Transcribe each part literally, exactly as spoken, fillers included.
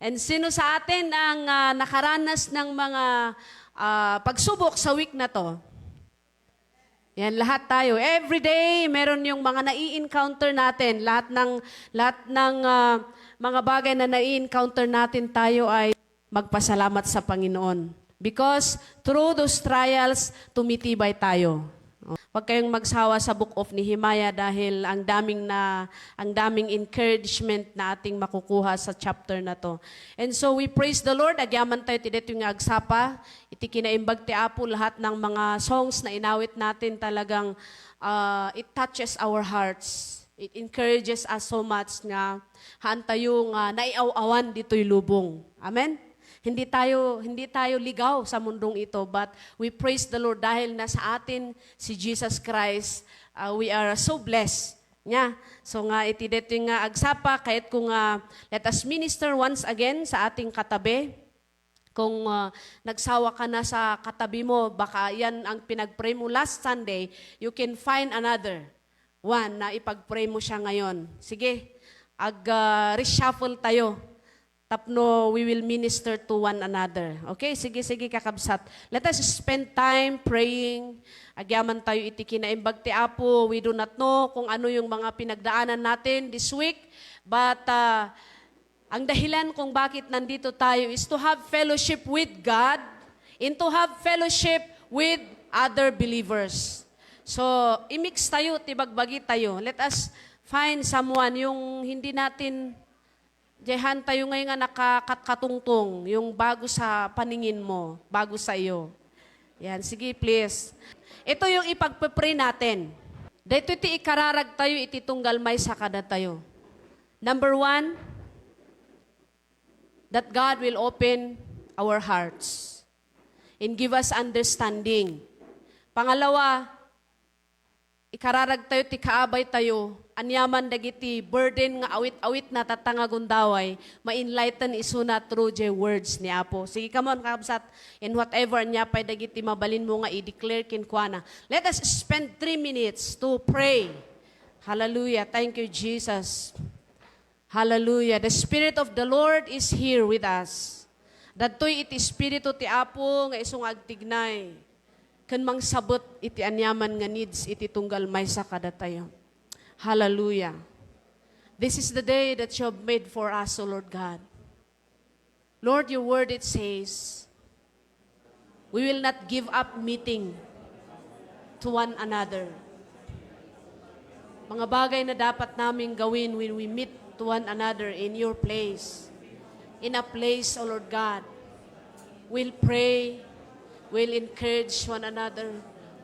And sino sa atin ang, ah, nakaranas ng mga, ah, pagsubok sa week na 'to? Yan, lahat tayo. Every day, meron yung mga nai-encounter natin. Lahat ng, lahat ng, ah, mga bagay na nai-encounter natin, tayo ay magpasalamat sa Panginoon. Because through those trials, tumitibay tayo. Huwag kayong magsawa sa Book of Nehemiah dahil ang daming na, ang daming encouragement na ating makukuha sa chapter na 'to. And so we praise the Lord. Agyaman tayo ti daytoy nga agsapa. Iti kinaimbag ti Apo, lahat ng mga songs na inawit natin talagang, ah, it touches our hearts. It encourages us so much nga haan tayo nga naiaw-awan ditoy lubong. Amen? Hindi tayo, hindi tayo ligaw sa mundong ito, but we praise the Lord dahil nasa atin si Jesus Christ. Ah, we are so blessed. Nya, so nga iti daytoy nga agsapa, kayatko nga let us minister once again sa ating katabi. Kung, ah, nagsawa ka na sa katabi mo, baka yan ang pinag-pray mo last Sunday, you can find another one na ipag-pray mo siya ngayon. Sige, ag, ah, reshuffle tayo. Tapno we will minister to one another. Okay? Sige, sige, kakabsat. Let us spend time praying. Agyaman tayo iti kinaimbag ti Apo. We do not know kung ano yung mga pinagdaanan natin this week. But, ah, ang dahilan kung bakit nandito tayo is to have fellowship with God and to have fellowship with other believers. So, i-mix tayo, ti bagbagi tayo. Let us find someone, yung hindi natin, diyan tayo ngayon nga nakakatkatungtong, yung bago sa paningin mo, bago sa iyo. Yan, sige, please. Ito yung ipagpe-pray natin. Dito ti ikararag tayo, iti tunggal maysa kadatayo. Number one, that God will open our hearts and give us understanding. Pangalawa, ikararag tayo ti kaabay tayo, aniaman dagiti burden nga awit-awit na tatta nga gundaway, ma-enlighten isuna through the words ni Apo. Sige, come on, kakabsat, in whatever, ania pay dagiti mabalin mo nga i-declare kenkuana. Let us spend three minutes to pray. Hallelujah. Thank you, Jesus. Hallelujah. The Spirit of the Lord is here with us. Dadtoy iti Espiritu ti Apo nga isu nga agtignay ken mangsabet iti aniaman nga needs iti tunggal maysa kadatayo. Hallelujah. This is the day that you have made for us, O Lord God. Lord, your word, it says, we will not give up meeting to one another. Mga bagay na dapat naming gawin when we meet to one another in your place, in a place, O Lord God. We'll pray, we'll encourage one another,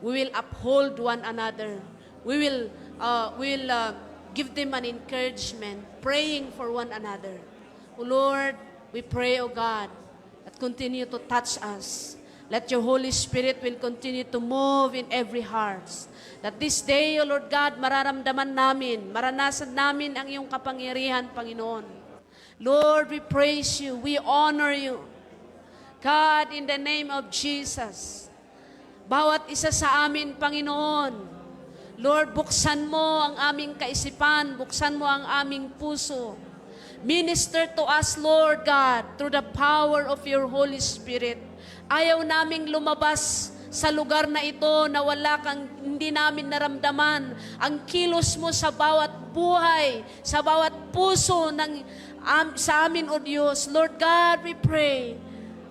we will uphold one another, we will, uh, will, uh, give them an encouragement, praying for one another. O Lord, we pray, O God, that continue to touch us. Let your Holy Spirit will continue to move in every hearts. That this day, O Lord God, mararamdaman namin, maranasan namin ang iyong kapangyarihan, Panginoon. Lord, we praise you. We honor you. God, in the name of Jesus, bawat isa sa amin, Panginoon, Lord, buksan mo ang aming kaisipan, buksan mo ang aming puso. Minister to us, Lord God, through the power of your Holy Spirit. Ayaw naming lumabas sa lugar na ito na wala kang, hindi namin naramdaman ang kilos mo sa bawat buhay, sa bawat puso ng, am-, sa amin, O Diyos. Lord God, we pray.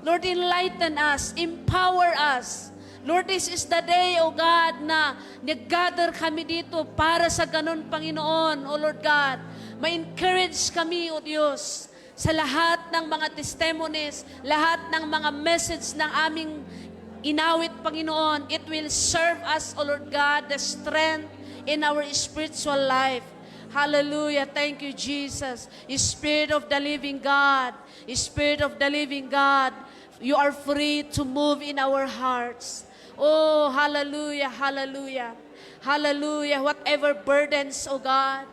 Lord, enlighten us, empower us. Lord, this is the day, O God, na nag-gather kami dito para sa ganun, Panginoon, O Lord God. Ma-encourage kami, O Diyos, sa lahat ng mga testimonies, lahat ng mga message ng aming inawit, Panginoon. It will serve us, O Lord God, the strength in our spiritual life. Hallelujah. Thank you, Jesus. Spirit of the living God, Spirit of the living God, you are free to move in our hearts. Oh, hallelujah, hallelujah, hallelujah. Whatever burdens, oh God,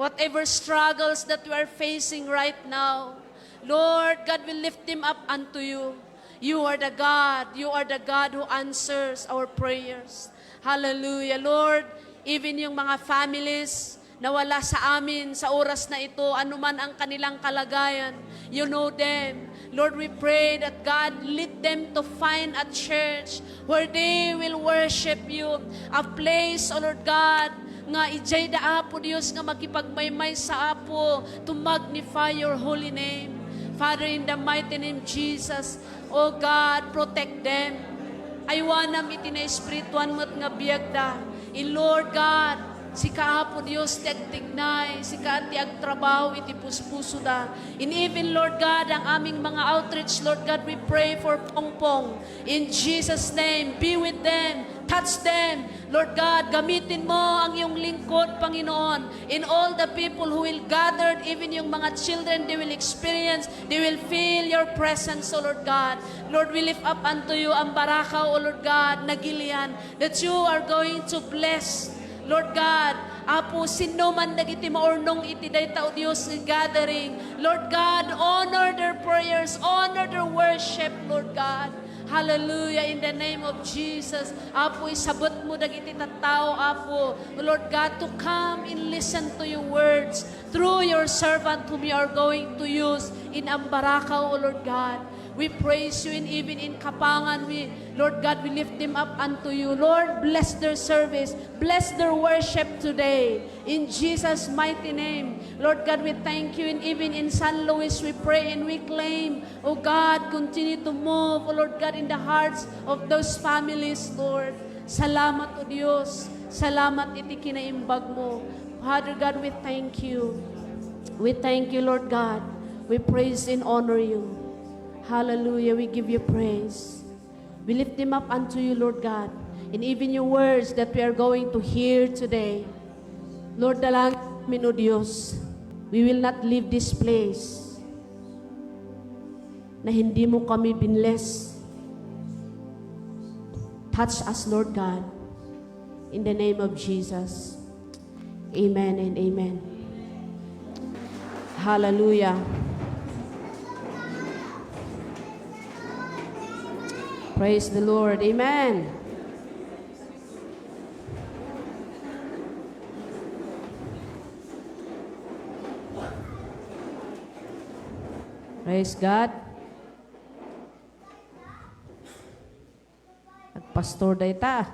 whatever struggles that we are facing right now, Lord God, we lift them up unto you. You are the God. You are the God who answers our prayers. Hallelujah. Lord, even yung mga families nawala sa amin sa oras na ito, anuman ang kanilang kalagayan. You know them. Lord, we pray that God lead them to find a church where they will worship you. A place, O Lord God, nga idiay da, Apo Dios, nga makipagmaymaysa, Apo, to magnify your holy name. Father, in the mighty name Jesus, O God, protect them. Aywanam iti naespirituan met nga biagda. And Lord God, sika, Apo Dios, ti agtignay, sika ti agtrabaho iti puspusoda. And even, Lord God, ang aming mga outreach, Lord God, we pray for Pongpong. In Jesus' name, be with them, touch them. Lord God, gamitin mo ang iyong lingkod, Panginoon. In all the people who will gathered, even yung mga children, they will experience, they will feel your presence, O Lord God. Lord, we lift up unto you ang Barakaw, O Lord God, Nagilian, that you are going to bless, Lord God. Apo, sino man dagiti maurnong iti dayta, O Dios, nga gathering, Lord God, honor their prayers, honor their worship, Lord God. Hallelujah, in the name of Jesus. Apo, isabet mo dagiti tattao, Apo, Lord God, to come and listen to your words through your servant whom you are going to use in Ambarakaw, O Lord God. We praise you, and even in Kapangan, we, Lord God, we lift them up unto you. Lord, bless their service. Bless their worship today. In Jesus' mighty name, Lord God, we thank you. And even in San Luis, we pray and we claim, O God, continue to move, O Lord God, in the hearts of those families, Lord. Salamat, O Dios. Salamat iti kinaimbag mo. Father God, we thank you. We thank you, Lord God. We praise and honor you. Hallelujah. We give you praise. We lift them up unto you, Lord God. And even your words that we are going to hear today. Lord, dalangin namin, O Dios, we will not leave this place na hindi mo kami binless. Touch us, Lord God, in the name of Jesus. Amen and amen. Hallelujah. Praise the Lord. Amen. Praise God. Nagpastor dayta.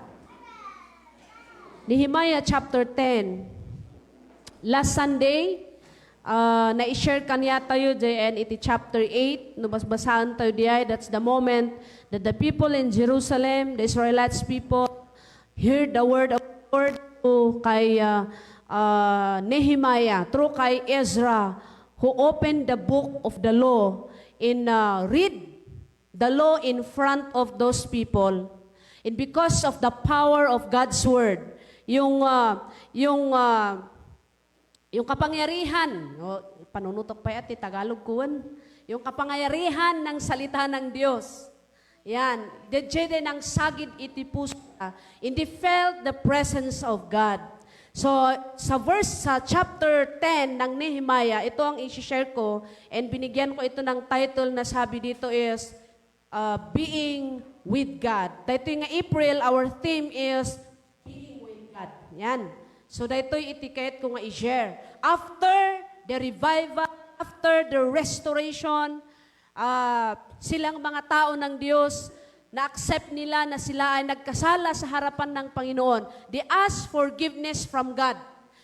Nehemiah chapter ten. Last Sunday, ah, nai-share kaniatayo diay iti chapter eight. No, basbasaentayo diay, that's the moment that the people in Jerusalem, the Israelites people, hear the word of the Lord to kay, ah, ah, Nehemiah, through kay Ezra, who opened the book of the law and, ah, read the law in front of those people. And because of the power of God's word, yung, ah, yung, ah, yung kapangyarihan, no, panunutok pa yat ti Tagalog ko, wen. Yung kapangyarihan ng salita ng Diyos. Yan, diay nangsagid iti puso, and they felt the presence of God. So, sa verse, sa chapter ten ng Nehemiah, ito ang i-share ko, and binigyan ko ito ng title na sabi dito is, uh, Being with God. Daytoy nga April, our theme is Being with God. Yan. So, daytoy iti kayat ko nga i-share. After the revival, after the restoration, ah, silang mga tao ng Diyos, na-accept nila na sila ay nagkasala sa harapan ng Panginoon. They ask forgiveness from God.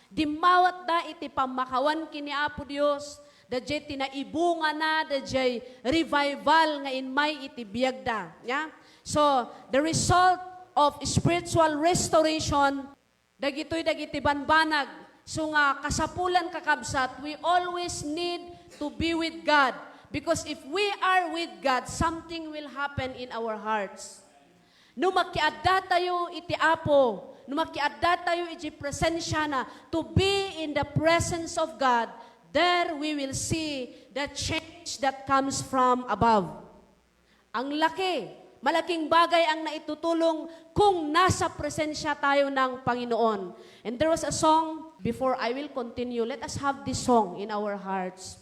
Dimmawatda iti pammakawan ken ni Apo Dios, daydiay ti naibungana, daydiay revival nga immay iti biagda. Nya? So, the result of spiritual restoration, dagitoy dagiti banbanag. So nga, kasapulan, kakabsat, we always need to be with God. Because if we are with God, something will happen in our hearts. No makiaddatayo iti Apo, no makiaddatayo iti presensiana, to be in the presence of God, there we will see the change that comes from above. Ang laki, malaking bagay ang naitutulong kung nasa presensya tayo ng Panginoon. And there was a song, before I will continue, let us have this song in our hearts.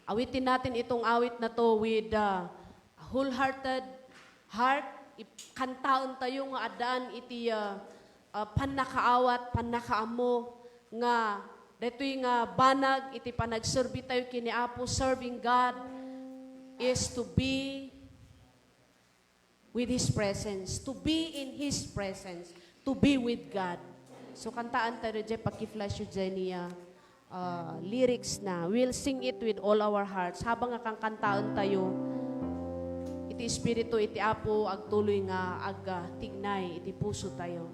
Awitin natin itong awit na to with, uh, wholehearted heart. Ikantaon tayo nga addaan iti, uh, uh, pannakaawat, pannakaammo, nga daytoy nga banag iti panagserbi tayo ken ni Apo, serving God is to be with His presence, to be in His presence, to be with God. So, kantaan tayo diay, paki-flash yu diay niya, ah, lyrics na. We'll sing it with all our hearts. Habang nga kankantaen tayo, iti Espiritu, iti Apo, agtuloy nga agtignay iti puso tayo.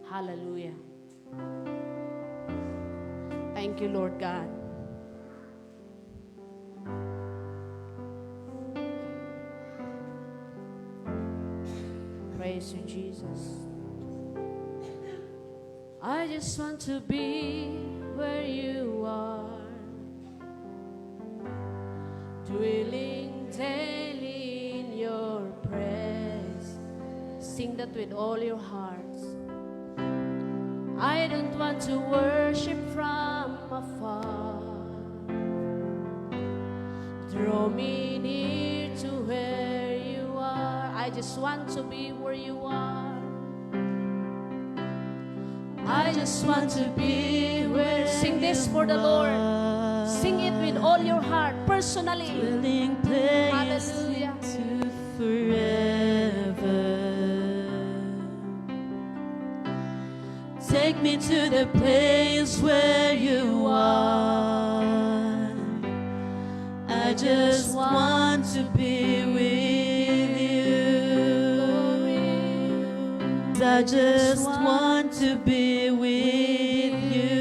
Hallelujah. Thank you, Lord God. Praise you, Jesus. I just want to be where you are, dwelling daily in your presence. Sing that with all your hearts. I don't want to worship from afar. Draw me near to where you are. I just want to be where you are. I just want to be where Sing this for the Lord. Sing it with all your heart, personally. Dwelling place Hallelujah. To forever. Take me to the place where you are. I just want to be with you. I just want to be with you.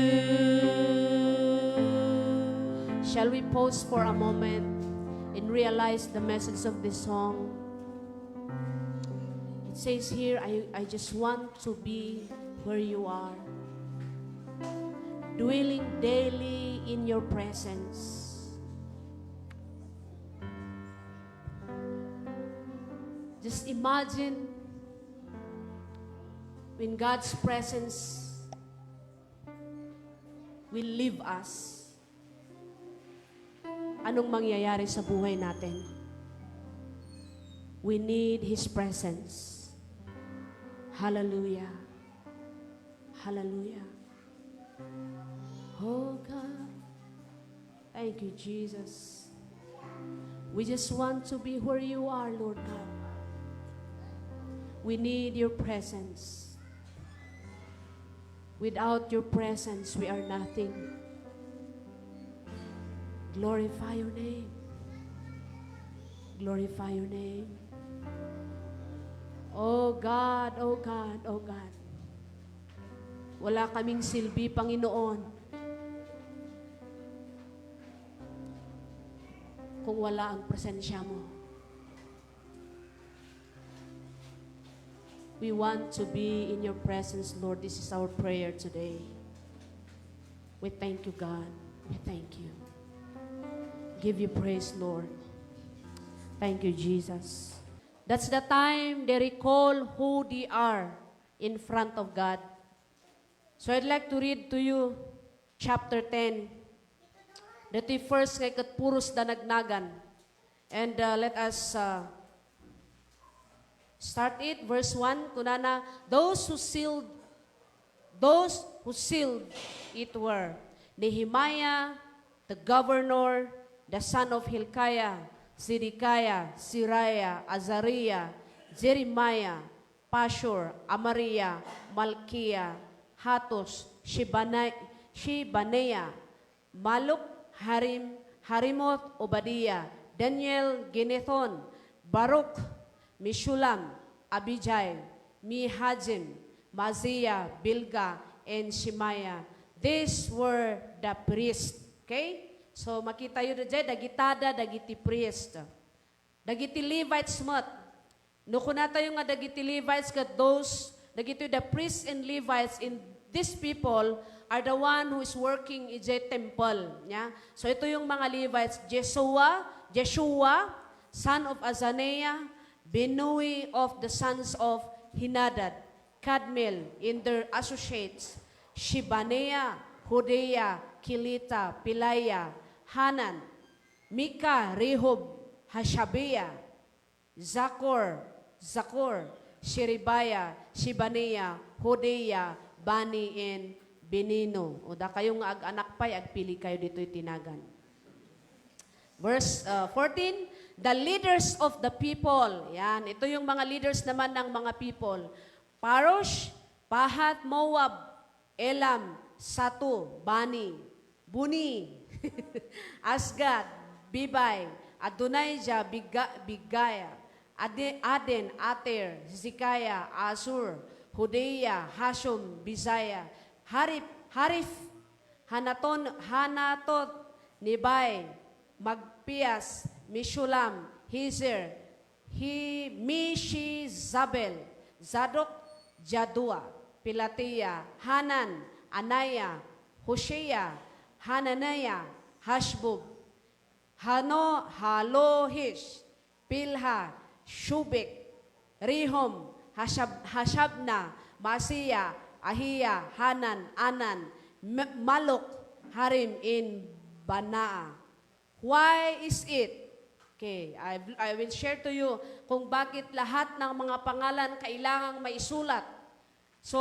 Shall we pause for a moment and realize the message of this song? It says here, I, I just want to be where you are, dwelling daily in your presence. Just imagine when God's presence will leave us. Anong mangyayari sa buhay natin? We need His presence. Hallelujah. Hallelujah. Oh God. Thank you, Jesus. We just want to be where you are, Lord God. We need your presence. Without your presence, we are nothing. Glorify your name. Glorify your name. Oh God, oh God, oh God. Wala kaming silbi, Panginoon, kung wala ang presensya mo. We want to be in your presence, Lord. This is our prayer today. We thank you, God. We thank you. Give you praise, Lord. Thank you, Jesus. That's the time they recall who they are in front of God. So I'd like to read to you chapter ten. Ditoy first nga iket puros danagnagan. And, uh, let us, uh, start it. Verse one, kunana, those who sealed, those who sealed it were Nehemiah, the governor, the son of Hilkiah, Zedekiah, Seraiah, Azariah, Jeremiah, Pashur, Amariah, Malkiah, Hatus, Shebani-, Shebaniah, Maluk, Harim, Harimoth, Obadiah, Daniel, Ginethon, Baruch, Meshulam, Abijai, Mehujaim, Maaziah, Bilgah, and Shemaiah. These were the priests. Okay? So, makita yu daydiay, dagitada dagiti priest. Dagiti Levites met. No kunatayo nga dagiti Levites ket those, dagitoy the priests and Levites in these people are the one who is working idiay temple, nya? So, ito yung mga Levites, Jesua, Jeshua, son of Azaniah, Binnui of the sons of Henadad, Kadmiel and their associates, Shebaniah, Hodiah, Kelita, Pelaiah, Hanan, Micah, Rehob, Hashabiah, Zaccur, Zaccur, Sherebiah, Shebaniah, Hodiah, Bani, and Veneno. O dakayo nga ag-anak pay, agpili kayo ditoy ti nagan. Verse uh, fourteen, the leaders of the people. Yan, ito yung mga leaders naman ng mga people. Parosh, Pahat, Moab, Elam, Satu, Bani, Buni, Asgad, Bibay, Adonijah, Biga, Bigaya, Ade, Aden, Ater, Hezekiah, Asur, Hudea, Hashum, Bizaya, Harif, Harif, Hanaton, Hanatot, Nebai, Magpias, Meshulam, Hizer, Hi, Mishizabel, Zadok, Jadua, Pelatia, Hanan, Anaya, Hoshea, Hananaya, Hashbub, Hano, Halohish, Pilha, Shubik, Rehum, Hashab, Hashabna, Masia, Ahia, Hanan, Anan, M- Maluk, Harim, in Banaa. Why is it? Okay, I, I will share to you kung bakit lahat ng mga pangalan kailangang maisulat. So,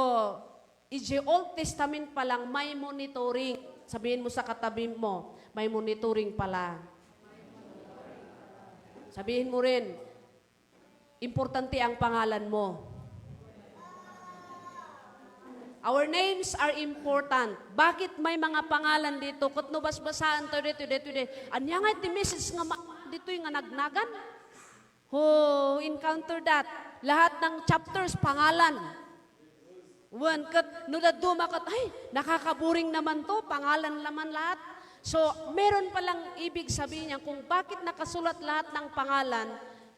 idiay Old Testament pa lang, may monitoring. Sabihin mo sa katabi mo, may monitoring pala. Sabihin mo rin, importante ang pangalan mo. Our names are important. Bakit may mga pangalan dito? Ket no basbasaan tayo dito, dito, dito. Ania nga ti message nga ma-, ditoy nga nagnagan? Who encounter that? Lahat ng chapters, pangalan. Wen, ket no dadduma ket, "Ay, nakakaboring naman to, pangalan naman lahat." So, meron palang ibig sabihin niyan kung bakit nakasulat lahat ng pangalan.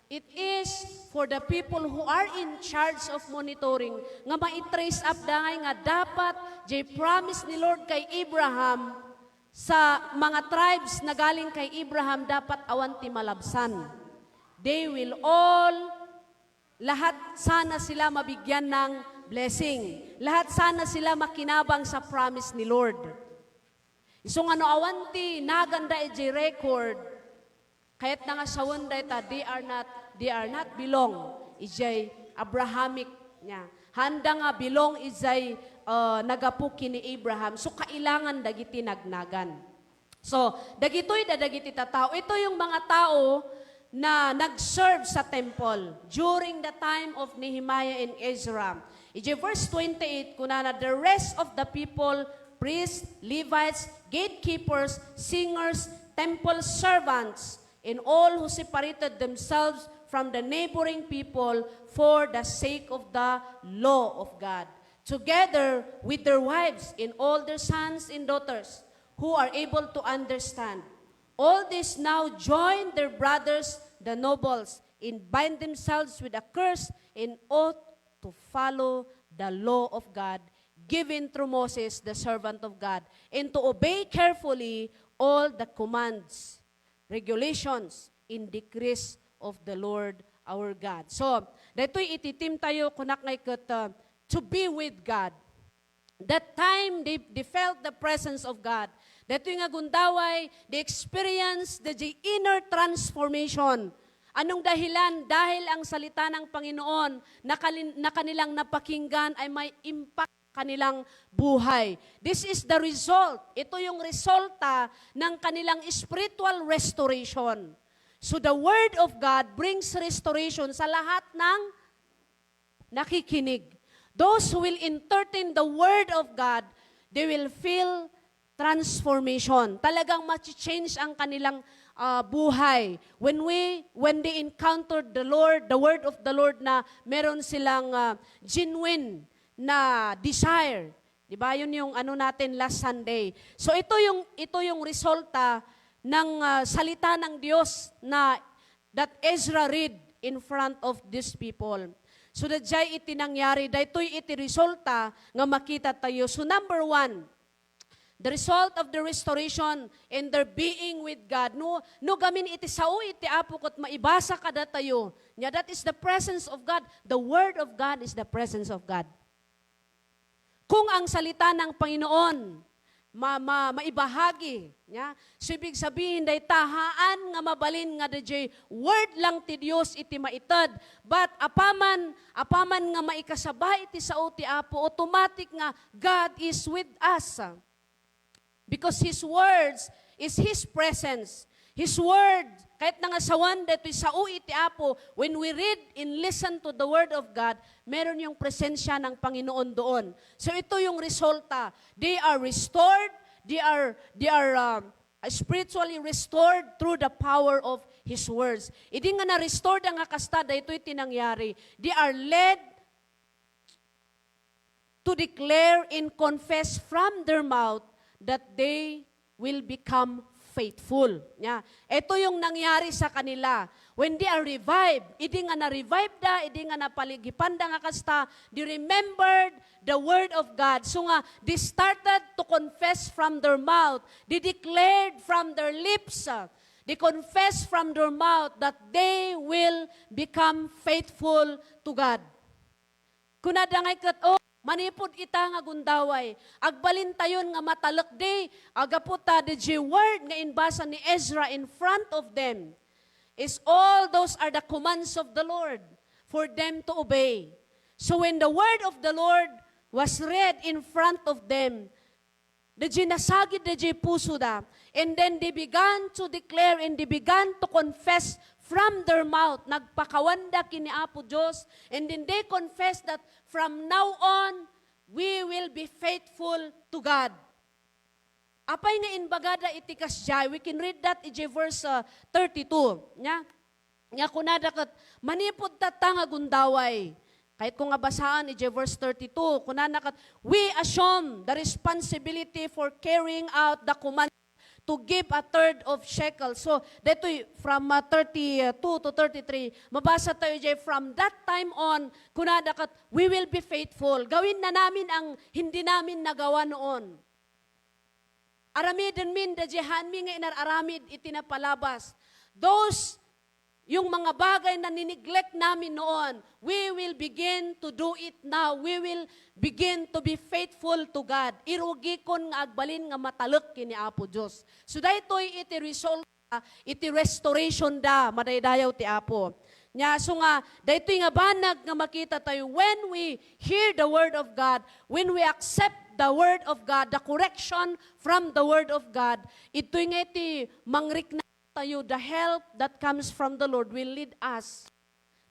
It is for the people who are in charge of monitoring nga ma-trace up da ngay nga dapat jay promise ni Lord kay Abraham sa mga tribes na galing kay Abraham dapat awan ti malabsan. They will all, lahat sana sila mabigyan ng blessing. Lahat sana sila makinabang sa promise ni Lord. Isu nga no awan ti naganda iti record, kayatna nga sawen dayta, they are not, they are not belong idiay Abrahamic niya. Haanda nga belong idiay, uh, nagapu ken ni Abraham. So, kailangan dagiti nagnagan. So, dagitoy da dagiti tattao. Ito yung mga tao na nag-serve sa temple during the time of Nehemiah and Ezra. Iti verse twenty-eight, kunana, "The rest of the people, priests, Levites, gatekeepers, singers, temple servants, and all who separated themselves from the neighboring people for the sake of the law of God, together with their wives and all their sons and daughters who are able to understand. All these now join their brothers, the nobles, and bind themselves with a curse and oath to follow the law of God given through Moses, the servant of God, and to obey carefully all the commands, regulations, and decrees of the Lord our God." So, daytoy iti theme tayo, kunak ngay ket, uh, to be with God. That time, they, they felt the presence of God. Daytoy nga gundaway, they experienced the, the inner transformation. Anong dahilan? Dahil ang salita ng Panginoon na kalin-, na kanilang napakinggan ay may impact kanilang buhay. This is the result. Ito yung resulta ng kanilang spiritual restoration. So the word of God brings restoration sa lahat ng nakikinig. Those who will entertain the word of God, they will feel transformation. Talagang ma-change ang kanilang, ah, buhay. When we, when they encountered the Lord, the word of the Lord, na meron silang, ah, genuine na desire. Di ba? Yun yung ano natin last Sunday. So ito yung, ito yung resulta ng, ah, salita ng Diyos na that Ezra read in front of these people. So, dayjay iti nangyari, daytoy iti resulta nga makita tayo. So, number one, the result of the restoration and their being with God. No, no gamin iti sao iti Apo ket maibasa kadatayo. Nya, that is the presence of God. The Word of God is the presence of God. Kung ang salita ng Panginoon ma-, ma-, maibahagi. Nya? So, ibig sabihin, dayta, haan nga mabalin nga dayjay word lang ti Dios iti maited. But apaman, apaman nga maikasaba iti sao ti Apo, automatic nga God is with us. Because His words is His presence. His word, kahit na nga sawan daytoy sao iti Apo, when we read and listen to the Word of God, meron yung presensya ng Panginoon doon. So ito yung resulta. They are restored, they are, they are um, spiritually restored through the power of His words. Idi nga na-restore da nga kasta, daytoy ti nangyari. They are led to declare and confess from their mouth that they will become faithful. Nya, ito yung nangyari sa kanila. When they are revived, idi nga na-revive da, idi nga napaligipan da nga kasta, they remembered the word of God. So nga, they started to confess from their mouth. They declared from their lips. They confessed from their mouth that they will become faithful to God. Kunada ngay ket, "Oh, manipud ita nga gundaway, agbalintayon nga matalek di, gapu ta dayjay word nga inbasa ni Ezra in front of them is all those are the commands of the Lord for them to obey." So when the word of the Lord was read in front of them, dayjay nasagid dayjay pusoda. And then they began to declare and they began to confess from their mouth. Nagpakawanda ken ni Apo Dios. And then they confess that from now on, we will be faithful to God. Apay nga imbagada iti kasdiay? We can read that iti verse, uh, thirty-two. Nya? Nga kunada ket, "Manipud tatta nga gundaway." Kayatko nga basaan iti verse thirty-two, kunana ket, "We assume the responsibility for carrying out the command to give a third of shekel." So, daytoy from, uh, thirty-two to thirty-three, mabasa tayo iti, "From that time on," kunada ket, "we will be faithful." Gawin na namin ang hindi namin nagawa noon. Aramidenmin dayjay haanmi nga inar-aramid iti napalabas. Those, yung mga bagay na nineglect namin noon, we will begin to do it now. We will begin to be faithful to God. Irugikon nga agbalin nga matalek ken ni Apo Dios. So, daytoy iti resulta iti restoration da, madaydayaw ti Apo. Nya, so nga, daytoy nga banag nga makita tayo, when we hear the word of God, when we accept the word of God, the correction from the word of God, itoy nga iti mangrikna tayo, the help that comes from the Lord will lead us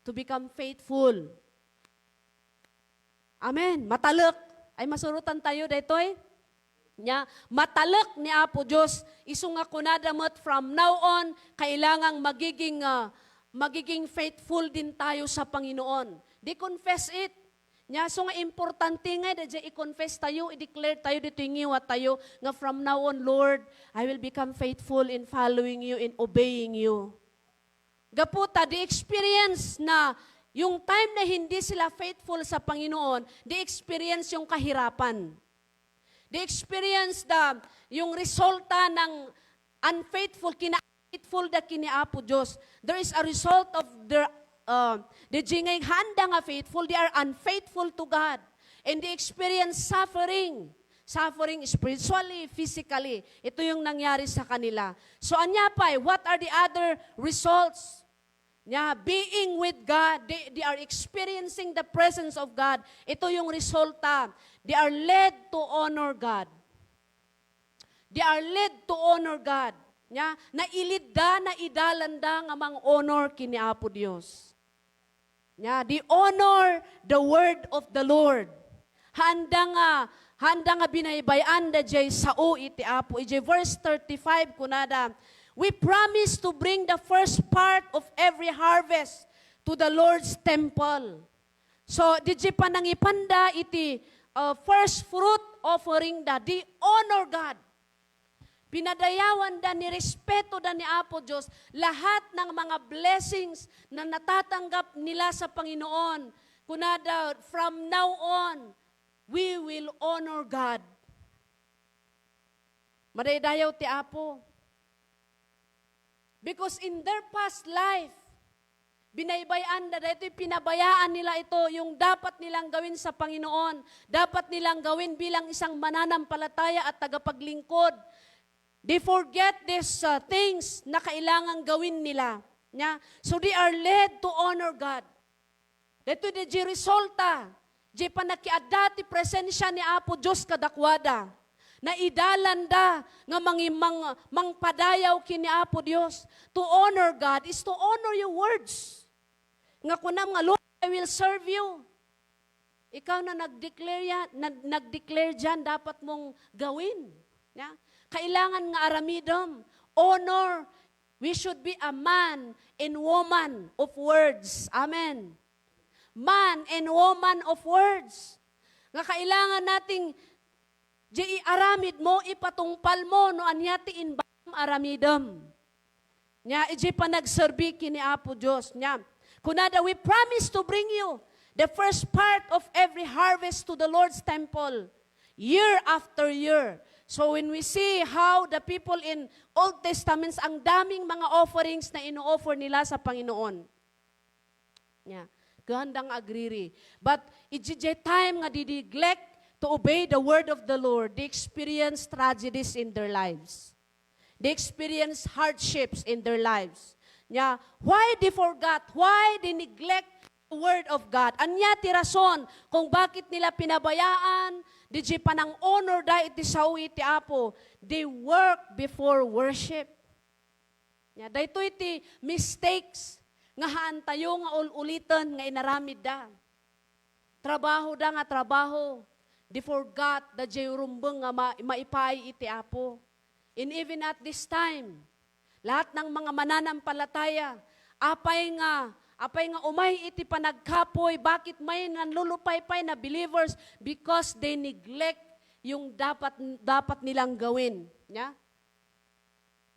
to become faithful. Amen. Matalek. Ay, masurotan tayo daytoy. Nya, matalek ni Apo Dios. Isu nga kunada met, "From now on, kailangang magiging, ah, magiging faithful din tayo sa Panginoon." They confess it. Nya, so nga importante nga, dayjay i-confess tayo, i-declare tayo, ditoy ngiwat tayo, nga, "From now on, Lord, I will become faithful in following you, in obeying you." Gapu ta, the experience na yung time na hindi sila faithful sa Panginoon, the experience yung kahirapan. The experience the, yung resulta ng unfaithful, kina-unfaithful da kini Apo Dios. There is a result of their, uh, the jingay handa nga faithful, they are unfaithful to God. And they experience suffering. Suffering spiritually, physically. Ito yung nangyari sa kanila. So, anya pa, what are the other results? Nya, being with God, they, they are experiencing the presence of God. Ito yung resulta. They are led to honor God. They are led to honor God. Nya, nailid da, naidalan da nga mang-honor kini Apo Dios. Nya, they honor the word of the Lord. Handa nga, handa nga binaybay-an da jay sao iti Apo. Ijay verse thirty-five, kunada, "We promise to bring the first part of every harvest to the Lord's temple." So, di jay panangipanda iti, uh, first fruit offering da, di honor God. Pinadayawan da, nirespeto da ni Apo Dios lahat ng mga blessings na natatanggap nila sa Panginoon. Kunada, "From now on, we will honor God." Madaydayaw ti Apo. Because in their past life, Binaybay-an da, daytoy pinabayaan nila ito, yung dapat nilang gawin sa Panginoon, dapat nilang gawin bilang isang mananampalataya at tagapaglingkod. They forget these, uh, things na kailangan gawin nila. Nya? So they are led to honor God. Daytoy da di resulta, di panakiadda ti presensia ni Apo Dios kadakuada. Naidalan da nga mangi-, mang-, mangpadayaw ken ni Apo Dios. To honor God is to honor your words. Nga kunam nga, "Lord, I will serve you." Ikaw na nag-declare yan, nag-, nag-declare dyan, dapat mong gawin. Ya? Kailangan nga aramidem. Honor, we should be a man and woman of words. Amen. Man and woman of words. Nga kailangan nating di iaramid mo, ipatungpal mo, no ania ti imbagam aramidem. Nya, iti panagserbi ken ni Apo Dios. Nya, kunada, "We promise to bring you the first part of every harvest to the Lord's temple, year after year." So when we see how the people in Old Testaments, ang daming mga offerings na ino-offer nila sa Panginoon. Nya, kaanda nga agriri. But iti time nga they neglect to obey the word of the Lord, they experience tragedies in their lives. They experience hardships in their lives. Nya, why they forgot? Why they neglect the word of God? Ania ti rason kung bakit nila pinabayaan, di panang-honor da iti sao iti Apo? They work before worship. Nya, daytoy ti mistakes nga haantayo nga ul-uliten nga inaramidda. Trabahoda nga trabaho, they forgot da diay rumbeng nga ma-, maipaay iti Apo. And even at this time, lahat ng mga mananampalataya, apay nga, apay nga umay iti panagkapoy, bakit may nanlulupaypay na believers? Because they neglect yung dapat, dapat nilang gawin. Nya?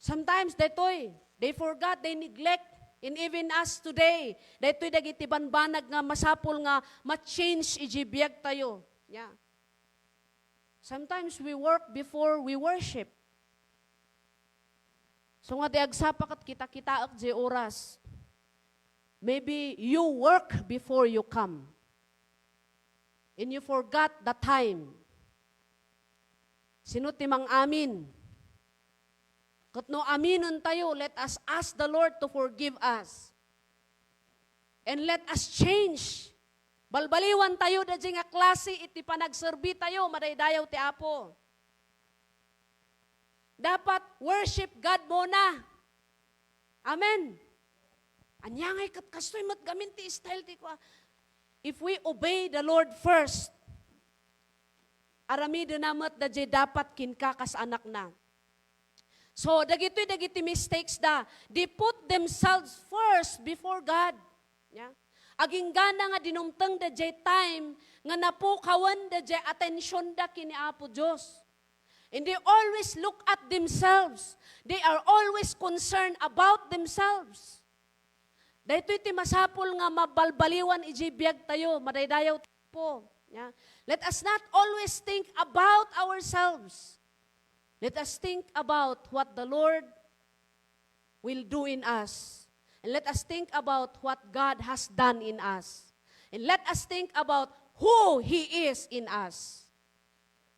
Sometimes, daytoy, they forgot, they neglect. And even us today, daytoy dagiti banbanag nga masapul nga ma-change iti biag tayo. Yeah. Sometimes we work before we worship. So nga di agsapa ket kita-kitaek diay oras. Maybe you work before you come. And you forgot the time. Sino ti mang-amin? Ket no aminen tayo, let us ask the Lord to forgive us. And let us change. Balbaliwan tayo da diay nga klase iti panagserbi tayo, madaydayaw ti Apo. Dapat worship God muna. Amen. Ania ngay ket kastoy met gamin ti style ti kua. If we obey the Lord first, aramidena met da diay dapat kenka kas anakna. So, dagitoy dagiti mistakes da, they put themselves first before God. Yeah? Aginggana nga dinumteng da diay time nga napukawen da diay attention da ken ni Apo Dios. And they always look at themselves. They are always concerned about themselves. Daytoy ti masapul nga mabalbaliwan iti biag tayo, madaydayaw tayo po. Yeah? Let us not always think about ourselves. Let us think about what the Lord will do in us. And let us think about what God has done in us. And let us think about who He is in us.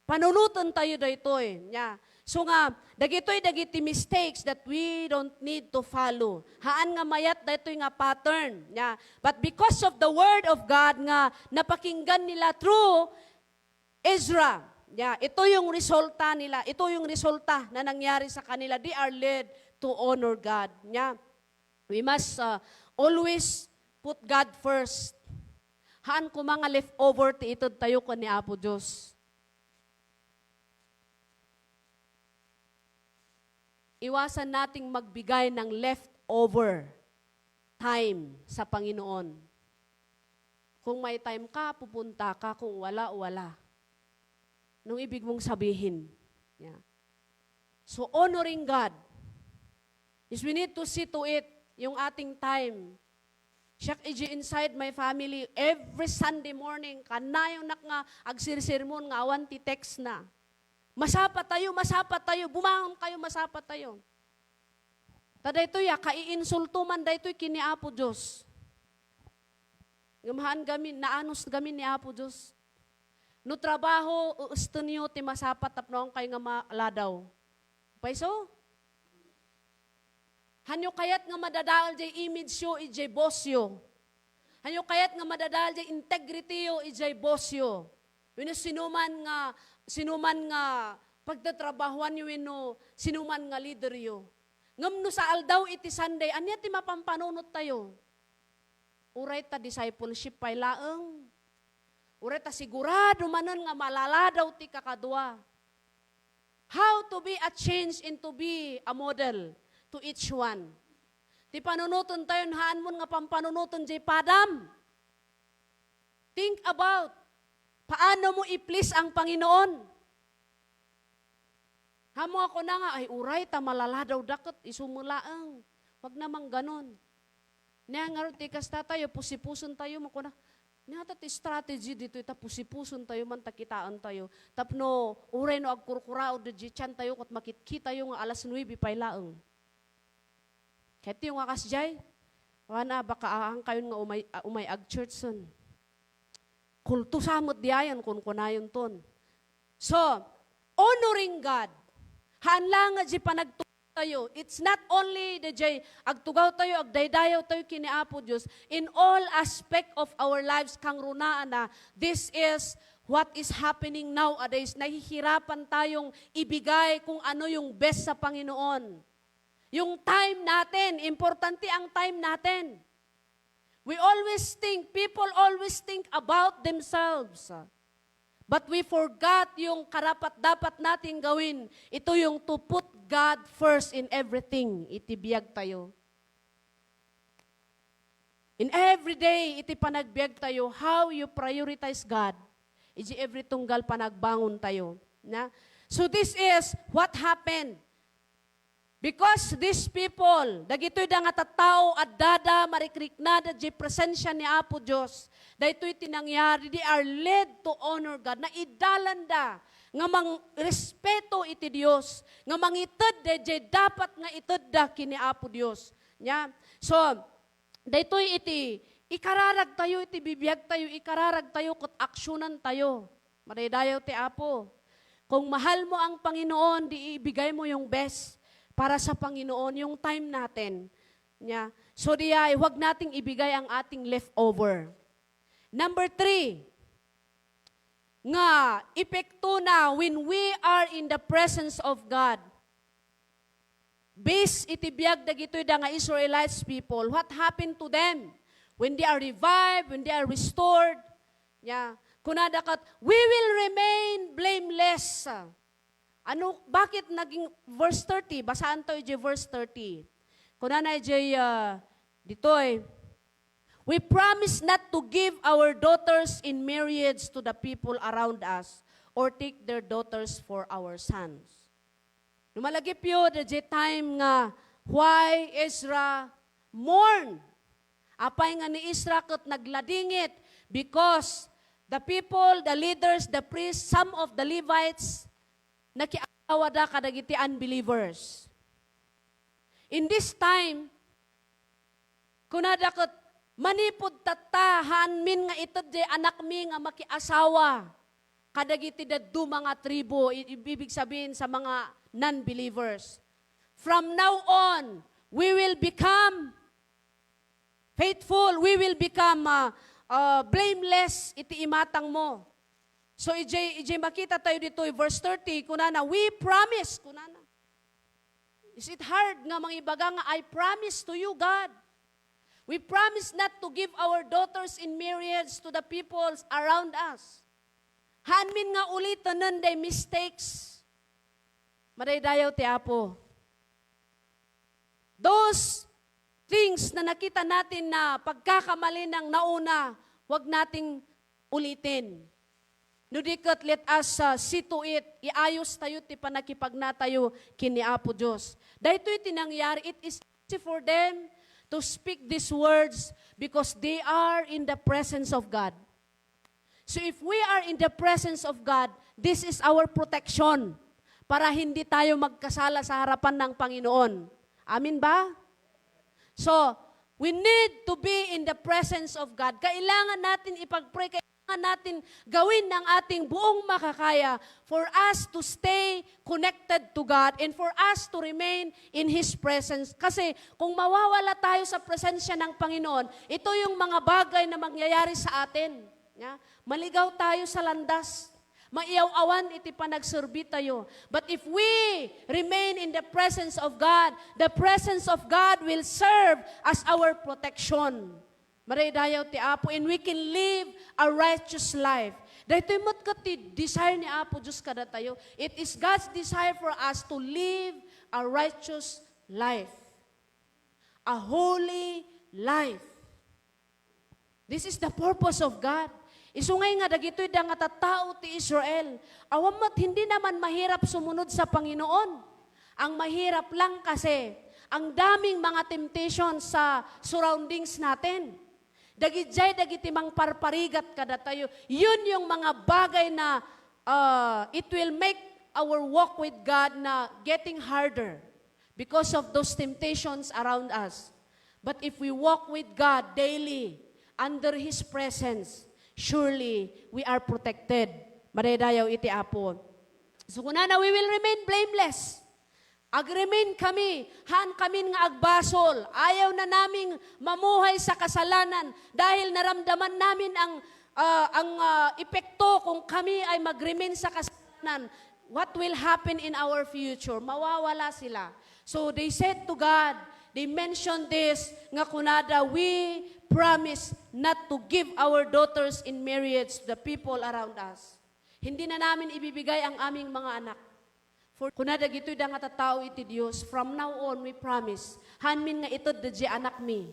Panunoten tayo daytoy, nya. So nga, dagitoy dagiti mistakes that we don't need to follow. Haan nga mayat daytoy nga pattern, nya. But because of the word of God nga napakinggan nila through Ezra, nya, ito yung resulta nila, ito yung resulta na nangyari sa kanila. They are led to honor God, nya. We must, uh, always put God first. Haan koma nga leftover ti ited tayo ken ni Apo Dios. Iwasan nating magbigay ng leftover time sa Panginoon. Kung may time ka, pupunta ka. Kung wala, wala. Anong ibig mong sabihin? Yeah. So, honoring God is we need to see to it yung ating time. Siak iji inside my family, every Sunday morning, kanayonnak nga agsirsermon nga awan ti text na. Masapa tayo, masapa tayo, bumangon kayo, masapa tayo. Ta daytoy, ah, kaiinsulto man daytoy ken ni Apo Dios. Ngem haan gamin, naanus gamin ni Apo Dios. No trabaho, eestenyo ti masapat tapno awan kayo nga maladaw. Pay so? Hanyo kayat nga madadael jay image yo, ijay boss yo. Hanyo kayat nga madadael jay integrity yo, ijay boss yo. Wenno sinuman nga, sinuman nga pagtatrabahoan yo wenno sinuman nga leader yo. Ngem no sa aldaw iti Sunday, ania ti mapampanunot tayo? Uray ta discipleship pay laeng. Uray ta sigurado manen nga malaladaw ti kakadua. How to be a change and to be a model to each one. Ti panunoten tayo, haan mon nga pampanunoten jay padam. Think about, paano mo i-please ang Panginoon? Haan mo nga kuna nga, "Ay, uray ta malaladaw daket, isu met laeng." Wag naman ganon. Nia ngarud ti kasta tayo, pusipuson tayo, makuna, nia ta ti strategy ditoy ta pusipuson tayo man ta kitaen tayo. Tapno, uray no agkurkuraod di tiyan tayo, ket makitkitayo nga alas nuebe pay laeng. Ket yung nga kasdiay, wana, baka haan kayon nga umay, ah, umay ag-church sen. Kulto sa met diayen, kunkunayonton. So, honoring God, haan lang nga di panagtugaw tayo. It's not only the jay agtugaw tayo, agdaydayaw tayo kini Apo Dios. In all aspect of our lives, kangrunaanna, this is what is happening nowadays. Nahihirapan tayong ibigay kung ano yung best sa Panginoon. Yung time natin, importante ang time natin. We always think, people always think about themselves. But we forgot yung karapat-dapat natin gawin. Ito yung to put God first in everything. Iti biag tayo. In every day, iti panagbiag tayo, how you prioritize God. Iti every tunggal panagbangon tayo. Na? So this is what happened. Because these people, dagitoy da nga tattao, addada, marikriknada, di presensia ni Apo Dios, daytoy ti nangyari, they are led to honor God. Naidalanda nga mangrespeto iti Dios, nga mangited dayjay dapat nga itedda kini Apo Dios. Nia? So, daytoy iti ikararag tayo, iti bibiag tayo, ikararag tayo, ket aksyonan tayo. Madaydayaw ti Apo. Kung mahal mo ang Panginoon, di ibigay mo yung best para sa Panginoon, yung time natin. Nia? So, di ay, huwag nating ibigay ang ating leftover. Number three, nga epekto na when we are in the presence of God. Based iti biag dagitoy da nga Israelites people, what happened to them when they are revived, when they are restored? Nia, kunada ket, "We will remain blameless." Ano, bakit naging verse thirty? Basaan tayo di verse thirty. Kunana di, ah, ditoy, "We promise not to give our daughters in marriage to the people around us or take their daughters for our sons." No malagipyo, the time nga why Ezra mourn. Apay nga ni Ezra ket nagladingit because the people, the leaders, the priests, some of the Levites, nakiasawada kadagiti unbelievers. In this time, kunada ket, "Manipud tatta, haanmin nga ited jay anakmi nga makiasawa kadagiti dadduma nga tribu," i-, ibig sabihin sa mga non-believers. "From now on, we will become faithful, we will become, ah, ah, blameless iti imatang mo." So, ijay, ijay makita tayo ditoy, verse thirty, kunana, "We promise," kunana. Is it hard nga mangibaga nga, "I promise to you, God, we promise not to give our daughters in marriage to the peoples around us." Haanmin nga uliten day mistakes. Madaydayaw ti Apo. Those things na nakita natin na pagkakamali ng nauna, wag nating ulitin. No di ket, let us, uh, see to it, iayos tayo ti panakipagna tayo ken ni Apo Dios. Daytoy ti nangyari, it is easy for them to speak these words because they are in the presence of God. So if we are in the presence of God, this is our protection para hindi tayo magkasala sa harapan ng Panginoon. Amen ba? So, We need to be in the presence of God. Kailangan natin ipag-pray, kailangan natin gawin ng ating buong makakaya for us to stay connected to God and for us to remain in His presence. Kasi kung mawawala tayo sa presensya ng Panginoon, ito yung mga bagay na mangyayari sa atin. Ya? Maligaw tayo sa landas. Maiaw-awan iti panagserbi tayo. But if we remain in the presence of God, the presence of God will serve as our protection. Madaydayaw ti Apo, and we can live a righteous life. Daytoy met ket ti desire ni Apo Dios kadatayo. It is God's desire for us to live a righteous life, a holy life. This is the purpose of God. Isu ngay nga dagitoy da nga tattao ti Israel. Awan met, hindi naman mahirap sumunod sa Panginoon. Ang mahirap lang kasi, ang daming mga temptation sa surroundings natin. Dagidiay dagiti mangparparigat kadatayo. Yun yung mga bagay na, uh, it will make our walk with God na getting harder because of those temptations around us. But if we walk with God daily, under His presence, surely we are protected. Madaydayaw iti Apo. So, kunana, we will remain blameless. Ag-remain kami, haan kamin nga agbasol. Ayaw na naming mamuhay sa kasalanan dahil naramdaman namin ang, ah, ang, ah, epekto kung kami ay mag-remain sa kasalanan. What will happen in our future? Mawawala sila. So they said to God, they mentioned this, nga kunada, "We promise not to give our daughters in marriage to the people around us." Hindi na namin ibibigay ang aming mga anak. For kuna dagitoy da nga tattao iti Dios, "From now on, we promise, haanmin nga ited daydiay anakmi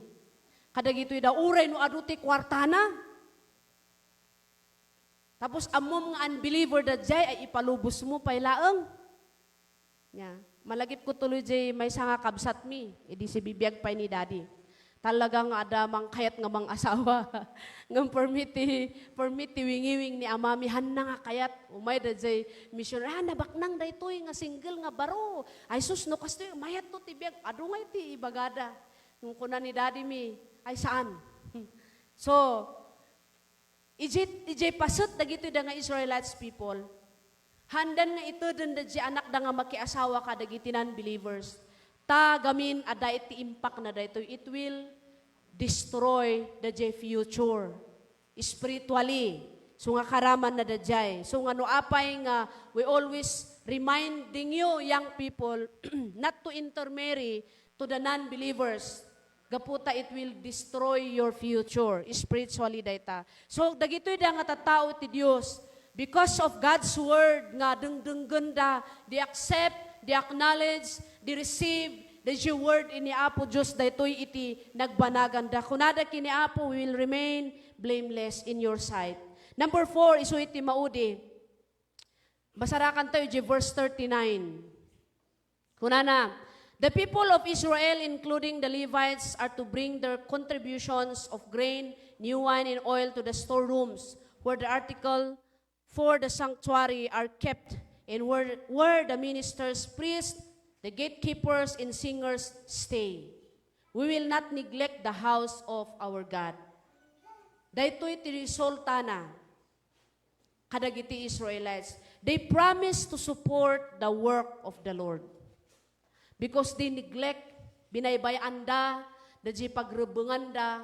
kadagitoy da, uray no adu ti kuartana." Tapos ammom nga unbeliever daydiay ay ipalubosmo pay laeng. Nya, malagipko tuloy diay maysa nga kabsatmi, idi sibibiag pay ni Daddy. Talaga nga adda mangkayat nga mangasawa. Ngem permi ti, permi ti wingiwing ni amami, haanna nga kayat. Umay daydiay mission, "Ah, nabaknang daytoy nga single nga baro. Ay sus, no kastoy, mayatto ti biag." Adu ngay ti ibagada. Ngem kuna ni Daddy mi, "Ay saan." So, Idiay, idiay paset dagitoy da nga Israelites people, haandan nga iteden daydiay anakda nga makiasawa kadagiti non-believers. Ta gamin adda iti impactna daytoy, it will destroy daydiay future spiritually. So nga karamanna daydiay. So nga no apay nga we always reminding you, young people, not to intermarry to the non-believers. Gapu ta it will destroy your future spiritually dayta. So, dagitoy da nga tattao ti Dios, because of God's word nga dengdenggenda, they accept, they acknowledge, they receive the word ni Apo Dios, daytoy iti nagbanaganda. Kunada ken ni Apo, "We will remain blameless in your sight." Number four, isu iti maudi. Basarakan tayo di verse thirty-nine. Kunana, "The people of Israel, including the Levites, are to bring their contributions of grain, new wine, and oil to the storerooms where the article for the sanctuary are kept and where, where the ministers, priests, the gatekeepers, and singers stay. We will not neglect the house of our God." Daytoy ti resultana kadagiti Israelites. They promised to support the work of the Lord. Because they neglect, binaybay-anda, daydiay pagrebbenganda,